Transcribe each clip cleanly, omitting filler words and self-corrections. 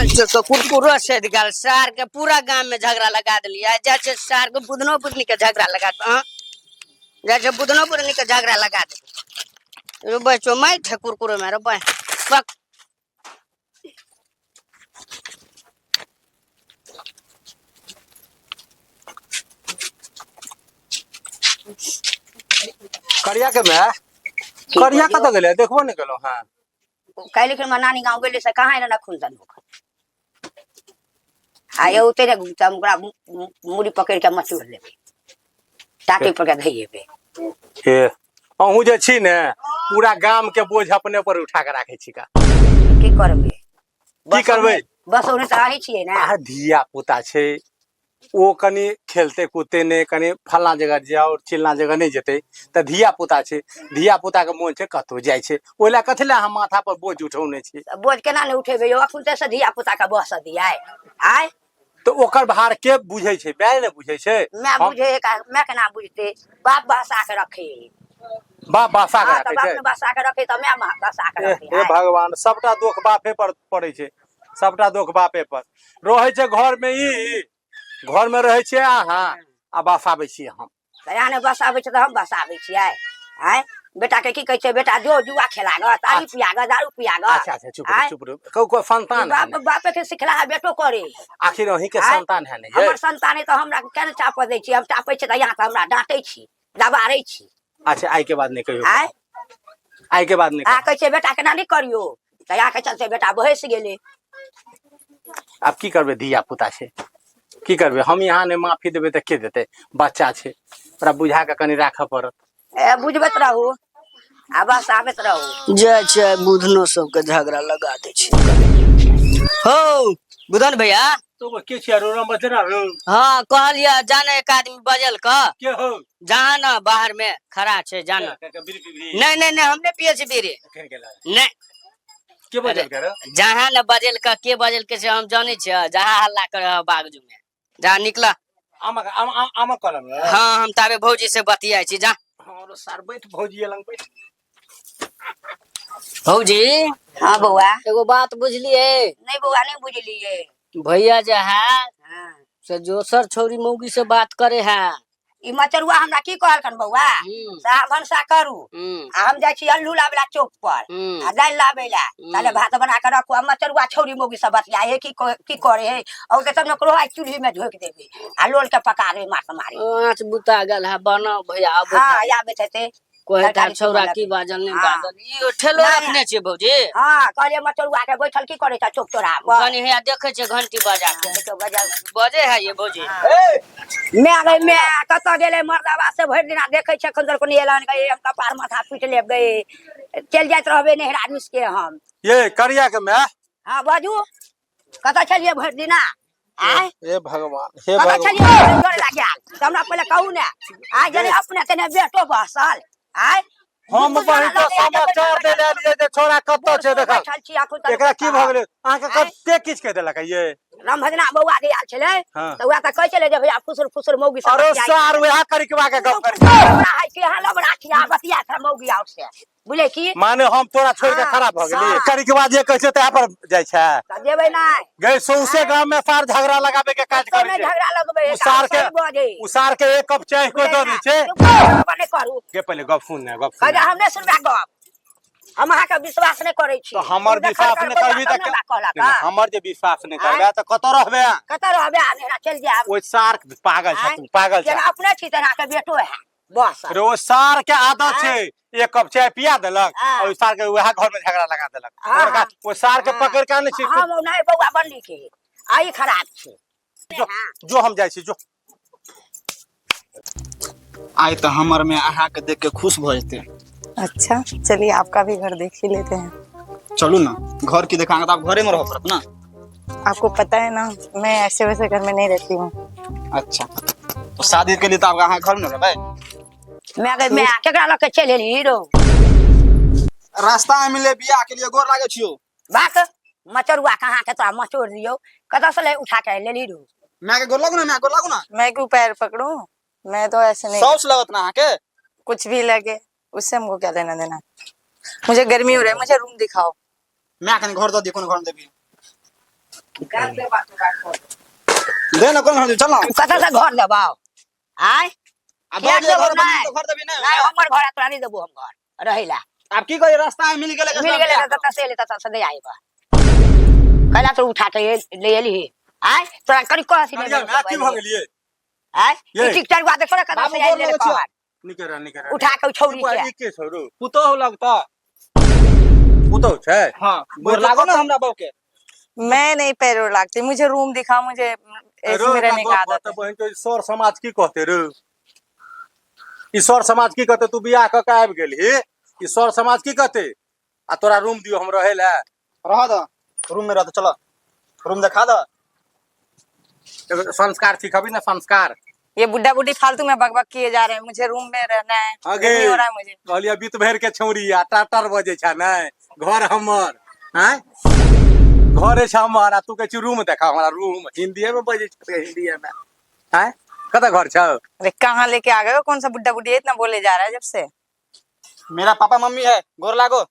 तो कुरकुरो सैद गेल सार के पूरा गाम में झगड़ा लगा देलियै जाइ छै सार के बुधनो बुधनी के झगड़ा लगा दे हाँ जाइ छै बुधनो बुधनी के झगड़ा लगा दे रो बच्चो मारि छै कुरकुरो में रो बह बक करिया के माय करिया कतऽ गेलै देखबो नहि केलहुँ हँ काल्हि हमर नानी गाँव गेलै से कहाँ एलै एखन तक आ औते ने तऽ हम ओकरा मूड़ी पकड़ि कऽ मचोड़ि लेबै टाटी पर के धइएबै हे अहूँ जे छी ने पूरा गाम के बोझ अपने पर उठा के राखै छी का की करबै की करबै बस ओने तऽ अहीं छियै ने आ धिया पुता छै ओ कनि खेलते कूदते नहि कनि फल्लाँ जगह जाउ चिल्लाँ जगह नहि जेतै तऽ धिया पुता छै धिया पुताके मोन छै कतहु जाइ छै ओहि लए कथी लए अहाँ माथा पर बोझ उठौने छी तऽ बोझ केना नहि उठेबै यौ अखन तऽ धिया पुताके बस दियै आँय तऽ ओकर भार के बुझै छै माय ने बुझै छै माय बुझे है माय केना बुझते बाप बसा के रखे बाप बसा के हाँ, तऽ राखै बाप छै ने बसा के रखे तऽ माय बसा के रखे हे भगवान सबटा दोख बापे पर पड़ै छै सबटा दोख बापे पर रहै छै घर में ई घर में रहै छियै अहाँ आ बसाबै छियै हम तऽ यहाँ नहि बसाबै छै तऽ हम बसाबै छियै आँय बेटा के की कहै छै बेटा जो जुआ खेला गऽ तारी पिया गऽ दारू पिया गऽ अच्छा अच्छा चुप रहो चुप रहो कहू कोई संतान है बाप ने बापे के सिखला है बेटो करे आखिर अहीं के आँय? संतान है ने ये हमर संतान है तऽ हमरा केना चाप दै छी हम चापै छियै तऽ यहाँ तऽ हमरा डाँटै छी दबारै छी अच्छा आइ के बाद नहीं कहियो आँय आइ के बाद नहीं अहाँ कहै छियै बेटा केना नहि करियौ तऽ यहाँ के चलते बेटा बहसि गेलै आब की करबै धिया पुता छै की करबै हम यहाँ नहि माफी देबै तऽ के देतै बच्चा छै ओकरा बुझा कऽ कनि राखऽ पड़त ए बुझबैत रहू आ बस आबैत रहू जाइ छै बुधनो सबके झगड़ा लगा दै छै हो बुधन भैया तो के छियै रो नंबर देना रो हाँ कहलियै जाने एक आदमी बजल क के हो जहाँ न बाहर में खड़ा छै जाना नहीं नहीं नहीं हम नहीं पिए छी बीड़ी नहीं के बजल कर जहाँ न बजल का के बजल के से हम जाने छियै जहाँ हल्ला करे ह बागजू में जहाँ निकला आमक आम आमक कलम हाँ हम ताबे भौजी से बतियाइ छी जा हाँ सार बैठ भौजी लंग बैठ भौजी हाँ बौआ एगो बात बुझलिए नहीं बौआ नहीं बुझलिए भैया जे है हाँ से दोसर छौरी मौगी से बात करे है ई मचरुआ हमरा की कहलकन बौआ से अहाँ भनसा करू आ हम जाइ छी अल्लू लाबै ला चौक पर आ दालि लाबै ला ताले भात बना के रखू आ मचरुआ छौरी मौगी सब बतिया हे की की करे हे और तब ने ककरो आइ चूल्ही में झोंकि देबै आ लोल के पका देबै मार मारी आँच बुता गेल है बनाओ भैया आबै हाँ आबै हेतै कहै तरकारी था छौड़ा की की बाजल नहि हाँ। बाजल ई ठेलो नहि। रखने छियै भौजी हाँ कहलियै मचरुआ के बैठल की करै छ चौक चौराहा पर कनि हैया देखै छियै घंटी बजा के देखियौ बजल बजे है ये भौजी मैं गई मैं कतऽ गेलै मर्दाबा से भरि दिना देखै छै एखन तक नहि एलन गई हम कपार माथा पीट लेब गई चलि जाइत रहबै नैहरा मिस के हम ये करिया के माय हाँ बाजू कतऽ छलियै भरि दिना आय हे भगवान हे कतऽ भगवान छलियै जोर लागि गेल तऽ हमरा पहिले कहू ने आय जरे अपने तेने बेटो बसल आय हम बहिन तो समाचार दे देलियै जे छोरा कतऽ छै देखा बैठल छी अखन तक एकरा की भऽ गेलै अहाँके आँय? कते किछु कहि देलक ये रामभजना बौआ जे आयल छलै हाँ। तऽ वएह तऽ कहै छलै जे भैया फुसुर फुसुर मौगी सब अरे बतियाइ सार वएह करिकवा के गप करी लबड़ा है कि अहाँ लबड़ा छी अहाँ बतिया था मौगी आओर से बुझले की माने हम तोरा छोड़ के हाँ, खराब भऽ गेली हाँ। करिकवा जे कहै छै तएह पर जाइ छै तऽ जेबै नहि गई सौंसे गांव में सार झगड़ा लगाबे के काज कतौ करै नहि छै झगड़ा लगबै है, उसार के सही बजै उसार के एक कप चाय को दऽ दै छै नहि करू के पहिले गप सुन ने गप सुन कहै हम नहि सुनबै गप हम अहाँके विश्वास नहि करै छी तऽ हमर देखल विश्वास कर नहि बौआ करबी तब तऽ ने हमरा कहलक नहि, हँ। हमर जे विश्वास नहि करबे तऽ कतऽ रहबे कतऽ रहबै आ नेहरा चलि जायब ओहि सार पागल छै आँय? तू पागल छै जेना अपने छी तेना के बेटो है बस रे ओ सार के आदत छै एक कप चाय पिया देलक हाँ। और सार के वएह घर में झगड़ा लगा देलक हाँ, और का ओ सार के हाँ। पकड़ के आनै छी हम नहि बौआ बन्नी के आई खराब छै जो जो हम जाइ छी जो आइ तऽ हमर में अहाँके देख के खुश भऽ जेतै अच्छा चलिए आपका भी घर देख ही लेते हैं चलू ना घर की देखांगे तऽ आप घरे में रह पड़त ना आपको पता है ना मैं ऐसे वैसे घर में नहीं रहती हूँ अच्छा तो शादी के लिए तो आप अहाँ घर में रहबै मैं गई मैं केकरा लऽ के चलि एली हीरो रास्ता में मिले बियाह के लिए गोर लागे छियो बाक मचरुआ कहाँ के तोरा मचोड़ दियौ कतऽ से ले उठा के लेली रो मैं के गोर लागू ना मैं गोर लागू ना मैं क्यों पैर पकड़ूं मैं तो ऐसे नहीं सौस लगत ना अहाँ के कुछ भी लगे उससे हमको क्या लेना देना मुझे गर्मी हो रही है मुझे रूम दिखाओ मैं कनी घर दऽ दियौ कोन घर में देबी दे ना कोन हम चल ना। कतऽ से घर देबौ आय? आ किया बाबूजी देबौ घर बनी नहि? तऽ घर देबी? नहि नहि। हमर घर तोरा नहि देबौ, हम घर रहै ला। आब की करी, रास्ता में मिल गेलै। मिल गेलै तऽ ततऽ से एलै, ततऽ से नहि आइब कैला तो उठा के ले एली आय तोरा कनि कहसी नहि। करिया माय, की भऽ गेलियै? आय? ये। ई टिकटर हुआ देखो ने कतऽ बाबू से आइल गोर लगै छियौ। कहर निके रह, निके रह। उठा के उ छौरी के। ई के छौ रौ? पुतोहु लगता। पुतहु छै? हाँ, गोर लागो ना हमरा बहू के। मैं नहीं पैर ओर लागती, मुझे रूम दिखा, मुझे ऐसे रौ, में एकटा रहने का गप आदत कहतै है। बहिन के, सर समाज की कहते रे? ई सर समाज की कहते? तू बियाह कऽ के आबि गेलही, ई सर समाज की कहते? आ तोरा रूम दियो हम रहै लए? रह दो, रूम में रह दो। चलो, रूम दिखा दो। एगो संस्कार सिखबी ना, संस्कार। ये बुढ़ा बुढ़ी फालतू में बकबक किए जा रहे हैं, मुझे रूम में रहना है। आगे। गर्मी हो रहा है मुझे। कहलियै बीत भरि के छौरी आ टाटर बजै छै। नहि, घर हमर आँय, घरे छै हमर आ तू कहै छी रूम देखा हमरा। रूम हिन्दीए में बजै छै, हिन्दीए में। आँय, कतऽ घर छौ? अरे, कहाँ लेके आ गए हो? कौन सा बुढ़ा बुढ़ी है, इतना बोले जा रहा है जब से। मेरा पापा मम्मी है, गोर लागो।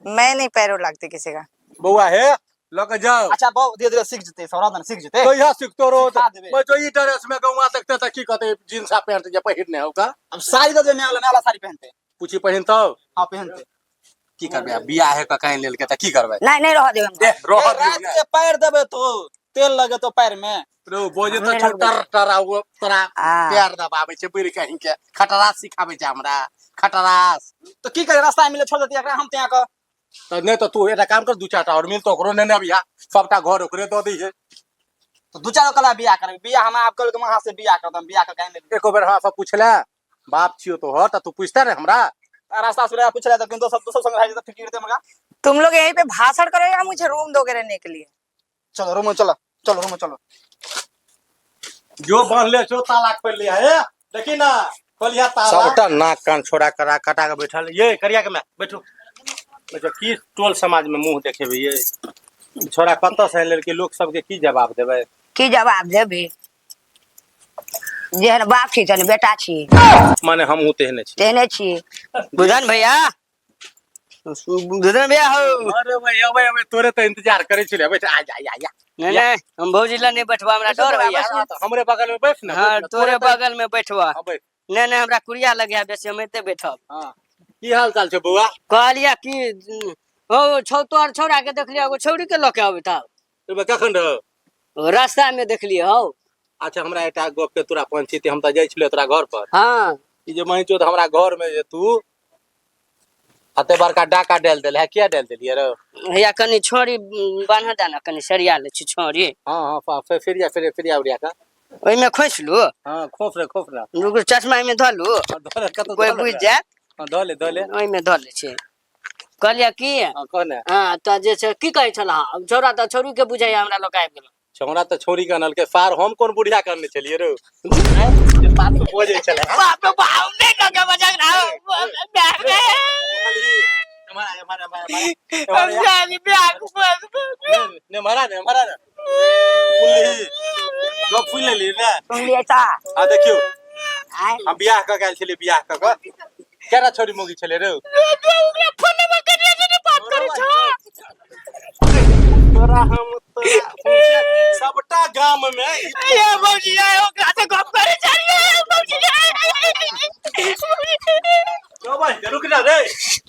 मैं नहीं पैर ओर लागती किसी का। बौआ हे, लऽ के जाओ। अच्छा बहू, धीरे धीरे सीख जेते, सौरा दन सीख जेते। कहिया सिखतो रो? सिखा देबै। मैं जो ई ड्रेस में गौवा देखते तऽ की कहते? जींस आ पैंट जे पहिरने हो का। अब साड़ी दे दे, नया वाला, नया वाला साड़ी पहनते। पूछी पहिनतौ? हाँ, पहनते। की करबै आब? बियाह हे कऽ काइन लेलकै तऽ की करबै? नहि, नहि रहऽ देब हम। दे रह ए, दियौ रात ने। के पैर देबे तो तेल लगे तो पैर में। रो बोजे नहि तऽ छौ लगबै। टर टर आ ओ तोरा आ। पैर दबाबै छै बुढ़ कहीं के। खटरास सिखाबै छै हमरा, खटरास। तो की करे, रास्ता में मिले छोड़ देती एकरा हम ते के। तऽ नहि तऽ तू एकटा काम कर, दू चारिटा आओर मिल तऽ ओकरो नेने अबिहा, सबटा घर ओकरे दऽ दैहे। तो दू चार कला बियाह करबे? बियाह हम आब कल के वहां से बियाह कर दम, बियाह कर काहे नहीं? एको बेर हमरा सब पुछले? बाप छियो तोहर तऽ तू पूछते ने हमरा। रास्ता से पूछ रहा था कि दोस्त दोस्त संग रह जेते, फिकिर दे मगा। तुम लोग यहीं पे भाषण करो या मुझे रूम दोगे रहने के लिए? चलो, रूम में चलो, चलो, रूम में चलो। जो बांधले छो ताला खोल लिया हे, देखी ना, खोलिया ताला। सबटा नाक कान छोड़ा करा कटा के बैठल ये करिया के। मैं बैठू बैठू, की टोल समाज में मुंह देखेबै? ये छोड़ा कतऽ से आनि लेलकै? लोक सबके की जवाब देबै? की जवाब देबी? जेहन बाप छी तेहन बेटा छी। माने हमहूँ तेहने छी। तेहने छी। बुधन भैया, बुधन भैया हो। अरे भाई, अबे अबे, तोरे तऽ इंतजार करै छलियै। बैठ, आ जा, आ जा। नहीं नहीं, हम भौजी लग नहीं बैठबा, हमरा डर होइया। हाँ, तऽ हमरे बगल में बैठ ना। हाँ। बैठ ना, तोरे तऽ- बगल में बैठबा। हाँ, बैठ। नहीं नहीं, हमरा कुरिया लगे बेसी, हम एते बैठब। हाँ, की हाल चाल छै बौआ? कहलिया कि हो छौ तोहर छौड़ा के देखलियै, एगो छौड़ी के लऽ के अबैत हौ। तू कखन रहो? रास्ता में देखलियै हौ। अच्छा, हमरा एकटा गप के तोरा पंचित, हम तऽ जाइ छलियै तोरा घर पर। हाँ। ई जे महीचोद हमरा घर में जे तू एते बड़का डाका डालि देले है, किया डालि देलियै रौ? हैया कनि छौड़ी बान्ह दे ने, कनि सरिया लै छी छौड़ी। हाँ हाँ, फिर फिर फिर फिर उड़िया का। ओहिमे खोसि लू। हाँ, खोस रे, खोस रे। रुकू, चश्मा एहिमे धऽ लू। हाँ, धऽ ले, कतौ कोइ धऽ ले बुझि रे। जायत। हाँ, धऽ ले, धऽ ले। ओहिमे धऽ लै छी। कहलियै की, हाँ, कह ने। हाँ, तऽ जे छै की कहै छलह? छौड़ा तऽ छौड़ी के बुझाइया हमरा लऽ के आबि गेल। छौड़ा तऽ छौड़ी के अनलकै, सार हम कोन बुढ़िया के अनने छलियै रौ जे बात तू बजै छलै? बाप रे बाप, नहि लऽ के बजक ना बाप रे। एम्हर आ, एम्हर, एम्हर, एम्हर। हम जानी ब्याह के ने मारा, ने मारा ने फुलली गप, फुल लेली ने। सुनलियै तऽ? आ देखियौ। आँय? हम बियाह कऽ के आयल छलियै, बियाह कऽ कऽ केना छौड़ी मोगी छलै रौ? ओकरा फोन नंबर करिया से नहीं बात करै छौ। तोरा हम तोरा सबटा गाम में ये भौजी, ये ओकरा से गप करै छलियै भौजी। रौ भाई, रुक ना रे,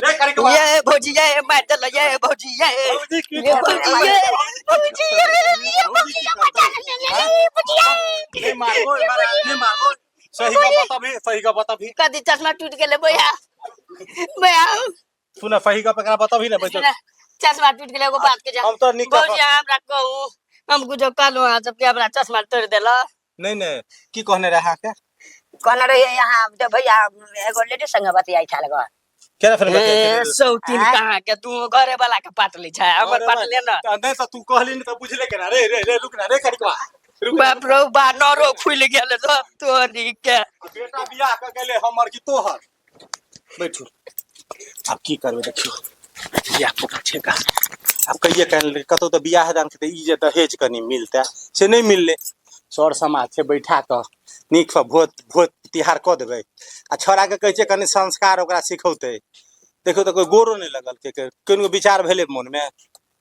रे करी के। ये भौजी, ये मार देल, ये भौजी, ये भौजी की ये भौजी, ये भौजी, ये भौजी, ये बचा ले ले भौजी। नहीं मारबो, नहीं मारबो। सही का बता भी, सही का बता भी। कदी चश्मा टूट गेलै भैया, भैया। सुन, सही का एकरा बता भी ना बच्चो। चश्मा टूट गेलै, एगो बात के जा। हम तो निक। भौजी, हमरा कहू, हम कुछो कहलहुँ अहाँ सबके, हमरा चश्मा तोड़ि देलक? नहीं नहीं, की कहने रहे अहाँके? कहने रहियै यहाँ जे भैया एगो लेडीज संगे बतियाइ छल गऽ। केना फेर ए बतियाइ? सौतीन। आँय? कहाँ के तू घरे वाला के पाट लै छै, हमर पाट ले ना। नहीं तऽ तू कहली ने तऽ बुझले केना? रे रे रे, रुक ना रे, कनिकवा रुक ना। बाप रो बा, नरो खुलि गेल सब तोरी के। बेटा बियाह कऽ गेलै, हमर की तोहर? बैठू, आब की करबै? देखियौ, बियाह पुता छै का आब कहिये काल्हि कतौ तऽ बियाह दान के तऽ ई जे दहेज कनि मिलतै से नहि मिललै। सर समाज छै, बैठा कऽ नीकसँ भोज भोज तिहार कऽ देबै आ छौड़ाके कहै छियै कनि संस्कार ओकरा सिखौतै। देखियौ तऽ कोइ गोरो नहि लगलकै। कोनो विचार भेलै मोनमे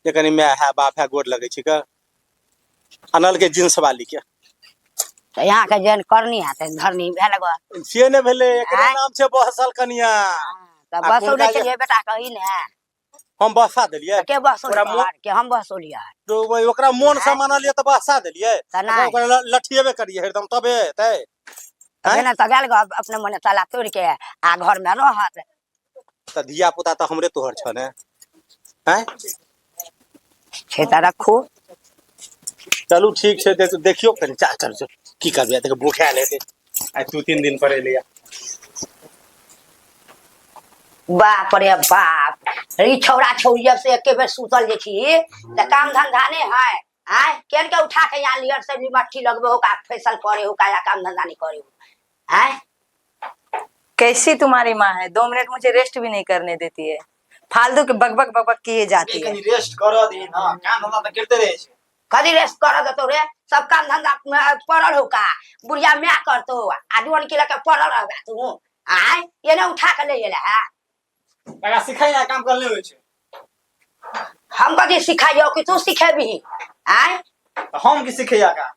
जे कनि माय है, बाप है, गोर लगै छी कऽ? अनल के जींस वाली के। तऽ यहाँके जेहन करनी है तेहन धरनी भेल गो। से नहि भेलै, एकरे आँय? नाम छै बहसल कनिया। तऽ आ बसौने कोनका जे- छलियै बेटा के ई ने। हम बहसा देलियै? तऽ के बसौलकै? ओकरा मोन- के हम बसौलियै? तो ओहि ओकरा मोन से आँय? मानलियै तऽ बहसा देलियै। तऽ नहि। ओकरा लठियेबे करियै हरदम तबे हेतै। तऽ आँय? जेना तऽ गेल गो अपने मने ताला तोड़ि के आ घर मे रहत। तऽ धिया पुता तऽ हमरे तोहर छ ने, आँय? छै तऽ रखू। चलू ठीक छै, देखियौ कनि। चल चल चल, की करबै, देख भूखायल हेतै, आइ 2-3 दिन पर एलैया। बाप रे बाप, ई छौड़ा छौड़ी जब से एके बेर सुतल जे छी तऽ काम धंधा नहि है। आँय, केन के उठा के यहाँ लियर से मट्टी लगबे हो का, फैसल करे हो का, या काम धंधा नहीं करे हो? आँय? कैसी तुम्हारी माँ है, 2 मिनट मुझे रेस्ट भी नहीं करने देती है, फालतू के बकबक बकबक किए जाती है। कनी रेस्ट करऽ दही ना, काम धंधा तऽ करिते रहै छै। कदी रेस्ट कर देतो रे? सब काम धंधा में पड़ल हो का, बुढ़िया my करतो आ डोन के लके पड़ल रहबे तू। आँय, एने उठा के ले एला है। एकरा सिखाइ ना, काम करले होइ छै। हम कथी सिखाइयो कि तू सिखेबही? आँय? तऽ हम की सिखैया का?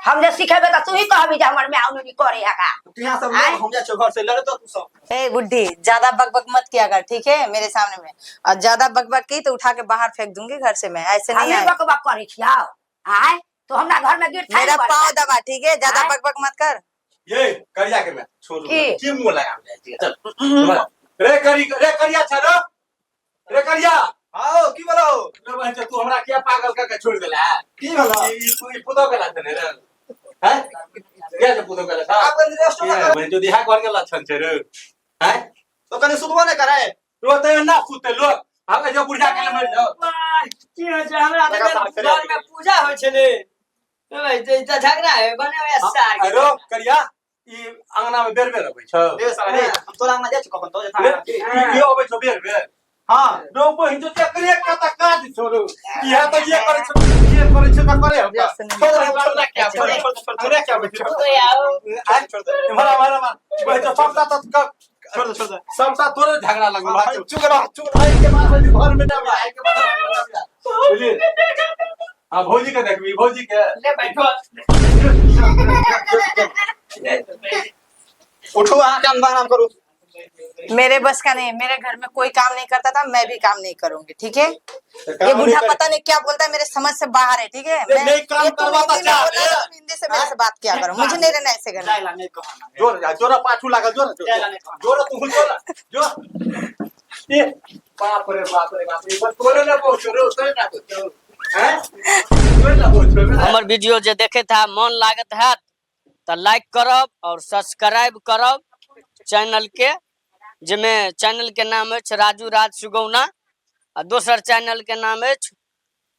हम जे सिखेबे तऽ तू ही कहबी जे हमर my उनी करे है का। तू यहाँ सब आँय? लोग, हम जाइ छियौ घर से, लड़तो तू सब। ए बुढ़ी, ज्यादा बकबक मत किया कर, ठीक है? मेरे सामने में और ज्यादा बकबक की तो उठा के बाहर फेंक दूंगी घर से मैं, ऐसे नहीं हमे है। बकबक करै छियौ? आँय, तू हमरा घर में गिर मेरा पाँव दबा, ठीक है? ज्यादा आँय? बकबक मत कर। ये करिया के मैं छोड़। की? की मुंह लगा जाइ छियै, चल रे करी रे करिया छ रे, रे करिया। आओ, की भेलौ? रे बहन, तू हमरा किया पागल कर के छोड़ देला है? की भेलौ? ई पुतो के लक्षण है रे, हैं? किया जे पुतो के लक्षण? आब कनी रेस्ट किया कर। बहन, जो दिहा घर के लक्षण छै रे, हैं? तो कनी सुतबो नहि करै। रो तऽ एना सुते लोग, हम जो बुढ़िया के मरि जाओ। वाह, की होइ छै हमरा तऽ लगा साफ घर में पूजा होइ छलै तऽ झगड़ा है बने हुए सार के। रो करिया, ई अंगना में बेर बेर अबै छौ। रे साला रे, हम तोरा अंगना जाइ छियौ कखन तो? रे, ई अबै छौ बेर बेर? हँ। रो बहिन, जो चक्रे कत काज छोड़ू, इहा तऽ ये करै छौ, ये करै छौ तऽ करे हमरा। छोड़ रे, हमरा क्या छोड़ दे, छोड़ दे, छोड़ दे। हमरा क्या बैठ? ओए आओ। छोड़ दे, इम्हर इम्हर इम्हर बहिन, जो सबटा तऽ छोड़ दे, छोड़ दे। सबटा तोरे झगड़ा लगल। हाँ, चुप रह, चुप रह। के बाद घर में ना आए के बाद बुझली। हाँ, भौजी के देखबी, भौजी के। ले बैठो। उठू, अहाँ काम आराम करू। मेरे बस का नहीं है, मेरे घर में कोई काम नहीं करता था, मैं भी काम नहीं करूंगी, ठीक है? ये बूढ़ा पता नहीं क्या बोलता है, मेरे समझ से बाहर है, ठीक है? नहीं, नहीं, काम ये तुम करवाता हिंदी में क्या? बोला तो तुम हिंदी से मेरे से बात किया करो, मुझे नहीं रहना ऐसे घर में। जाइ ला नहि कहना। जोर जोर पाछू लागल, जोर। जाइ ला नहि कहना। जोर, तू जोर जोर। ए बाप रे बाप रे बाप रे, बस तोरे ना पहुंचो रे, तोरे ना पहुंचो हैं, तोरे ना पहुंचो रे। हमर वीडियो जे देखैत है, मन लागत हैत तऽ लाइक करब और सब्सक्राइब करब चैनल के, जाहिमे चैनल के नाम अछि राजू राज सुगौना आ दोसर चैनल के नाम अछि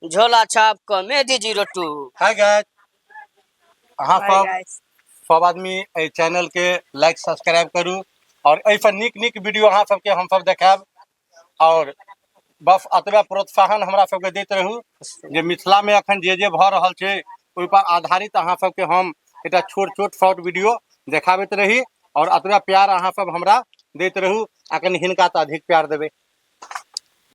झोला छाप कॉमेडी 02। हाय गाइस, अहाँ Bye सब guys. सब आदमी एहि चैनल के लाइक सब्सक्राइब करू और एहिसँ नीक नीक वीडियो अहाँ सबके हमसब देखायब और बस एतबे प्रोत्साहन हमरा सबके दैत रहू जे मिथिलामे अखन जे जे भऽ रहल छै ओहि पर आधारित अहाँ सबके हम एकटा छोट छोट शॉर्ट वीडियो देखाबैत रही और एतबे प्यार अहाँ सब हमरा दैत रहू आ कनि हिनका तऽ अधिक प्यार देबै।